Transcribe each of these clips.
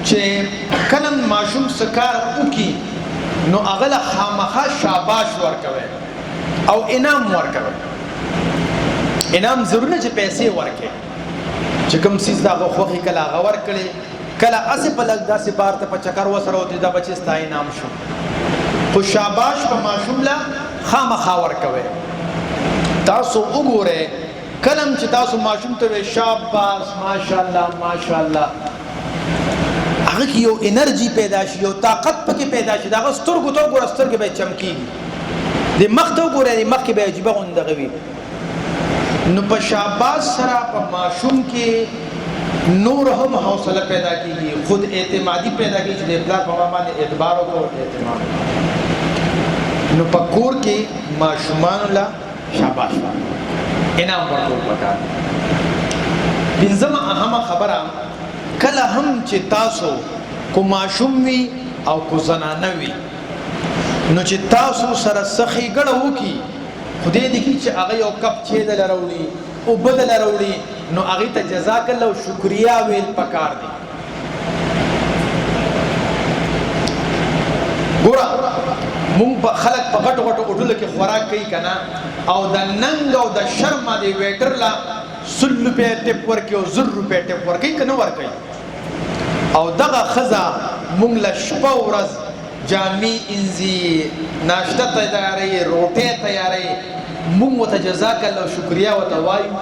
چې کله ماشوم څه کار وکړي نو هغه له خامخا شاباش ورکوي او انعام ورکوي. انعام ضرور نه چې پیسې ورکړي، چې کوم څیز د هغه خوښي کله هغه ورکړي، کله هسې په لږ داسې بار ته په چکر وسره وتې دا بچې ستا انعام شو. خو شاباش په ماشوم له خامخا ورکوي. تاسو وګورئ کلم چې تاسو ماشوم ته وې شاباش ماشاءالله ماشاءالله، هغه کې یو انرژي پیدا شي، یو طاقت پکې پیدا شي. د هغه سترګو ته وګوره، سترګې به یې چمکېږي، د مخ ته وګوره، د مخ کې به عجیبه غوندغه وي. نو په شاباش سره په ماشوم کې نور هم حوصله پیدا کیږي، خود اعتمادي پیدا کیږي چې د پلار په ما باندې اعتبار وکړو، اعتماد. نو په کور کې ماشومانو له شاباش انعام ورکول پکار. پنځمه اهمه خبره، کله هم چې تاسو کو ماشوم وي او کو زنانه وي، نو چې تاسو سره سخی ګړه وکي، خدای دې کی چې هغه یو کپ چای دل راوړي او بدل راوړي، نو هغه ته جزاک الله او شکریا ویل پکار دي. ګوره مونږ په خلک په غټو غټو هوټلو کې خوراک کوي کنه، او د ننګ او د شرم دی ویټر لا 100 روپے ټپ ورکي او 1000 روپے ټپ ورکي کنه ورکي. او دغه خزا مونږ له شپه ورځ جامې انځي، ناشته تیاري، روټه تیاري، مونږ ته جزاک الله شکریا وته وایو.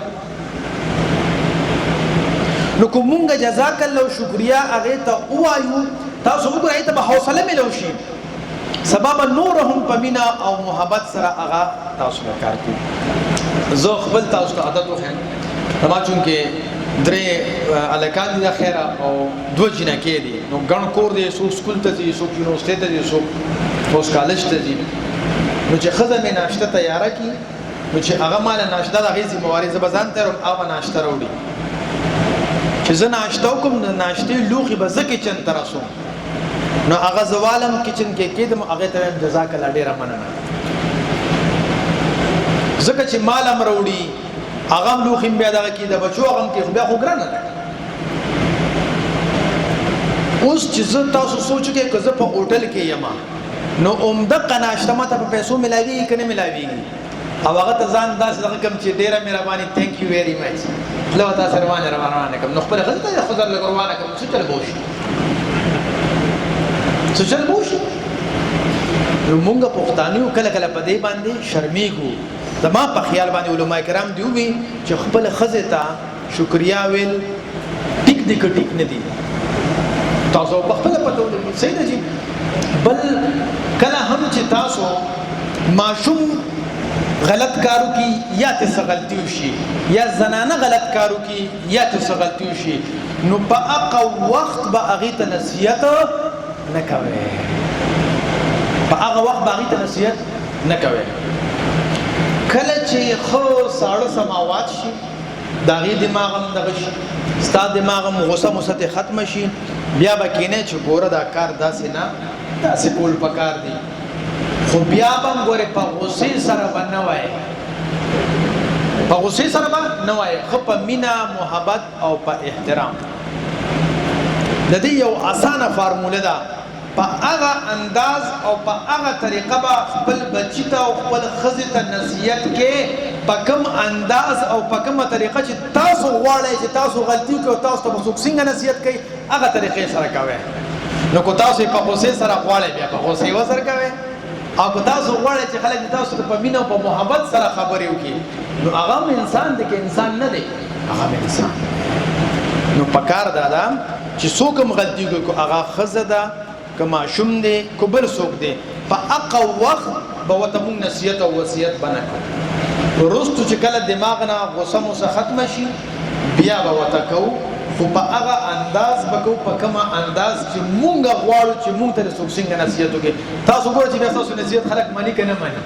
نو کوم مونږ جزاک الله شکریا هغه ته وایو، تاسو وګورئ ته به حوصله ملو شي، سبب نور هم په مینا او محبت سره هغه تاسو نه کار کوي. زه خپل تاسو ته عادت وخم، زما چونکه درې الکان دي د خیره او دوه جینکې دي، نو ګڼ کور دی، څوک سکول ته ځي، څوک یونیورسټۍ ته ځي، څوک اوس کالج ته ځي. نو چې ښځه مې ناشته تیاره کړي، نو چې هغه ماله ناشته د هغې ذمهواري زه به ځان تیاروم، هغه ناشته راوړي. چې زه ناشته وکړم، د ناشتې لوښي به زه کچن ته رسوم، نو هغه زه والم کچن کې کېدم، هغې ته وایم جزاک الله ډېره مننه، ځکه چې مال هم راوړي، هغه هم لوښي بیا دغه کې د بچو هغه هم کې، خو بیا خو ګرانه ده. اوس چې زه تاسو سوچ وکړئ که زه په هوټل کې یم، نو عمده ناشته ماته په پیسو ملاویږي که نه ملاویږي؟ او هغه ته ځان داسې دغه کوم چې ډېره مهرباني، ثانک یو ویری مچ، خوله تاسو روانه روانه روانه کوم، نو خپله ښځې ته ښځه لږ روانه کوم، څه چل به وشي؟ څه چل به وشي؟ نو مونږ پښتانه یو، کله کله په دې باندې شرمېږو. زما په خیال باندې علما کرام دی وی چې خپل ښځې ته شکریا ویل ټیک دی که ټیک نه دی، تاسو په خپله پته ولګي. صحیح ده جی. بل کله هم چې تاسو ماشوم غلط کارو کی یا ته څه غلطي وشي، یا زنانه غلط کارو کی یا ته څه غلطي وشي، نو په هغه وخت به هغې ته نصیحت نه کوي، په هغه وخت به هغې ته نصیحت نه کوي. کله چې ښه ساړه سماوات شي، د هغې دماغ هم دغه شي، ستا دماغ هم غوسه موسه ترې ختمه شي، بیا به کښېنې چې ګوره دا کار داسې نه، داسې کول پکار دي. خو بیا به هم ګورې په غوسې سره به نه وایې، په غوسې سره به نه وایې، ښه په مینه، محبت او په احترام. د دې یو اسانه فارموله ده، په هغه انداز او په هغه طریقه به خپل بچی ته او خپل ښځې ته نصیحت کې، په کوم انداز او په کومه طریقه چې تاسو غواړئ چې تاسو غلطي وکړئ او تاسو ته به څوک څنګه نصیحت کوي، هغه طریقې سره کوئ. نو که تاسو یې په غوسې سره غواړئ، بیا په غوسې وسره کوئ، او که تاسو غواړئ چې خلک تاسو ته په مینه او په محبت سره خبرې وکړي، نو هغه هم انسان دی که انسان نه دی؟ هغه هم انسان. نو پکار دا ده چې څوک هم غلطي وکړي، که هغه ښځه ده، که ماشوم دی، که بل څوک دی، په هغه وخت به ورته موږ نصیحت او وصیت به نه کوو. وروسته چې کله دماغ نه غوسه موسه ختمه شي، بیا به ورته کوو، خو په هغه انداز به کوو په کومه انداز چې مونږ غواړو چې مونږ ته څوک څنګه نصیحت وکړي. تاسو ګورئ چې بیا ستاسو نصیحت خلک مني که نه مني.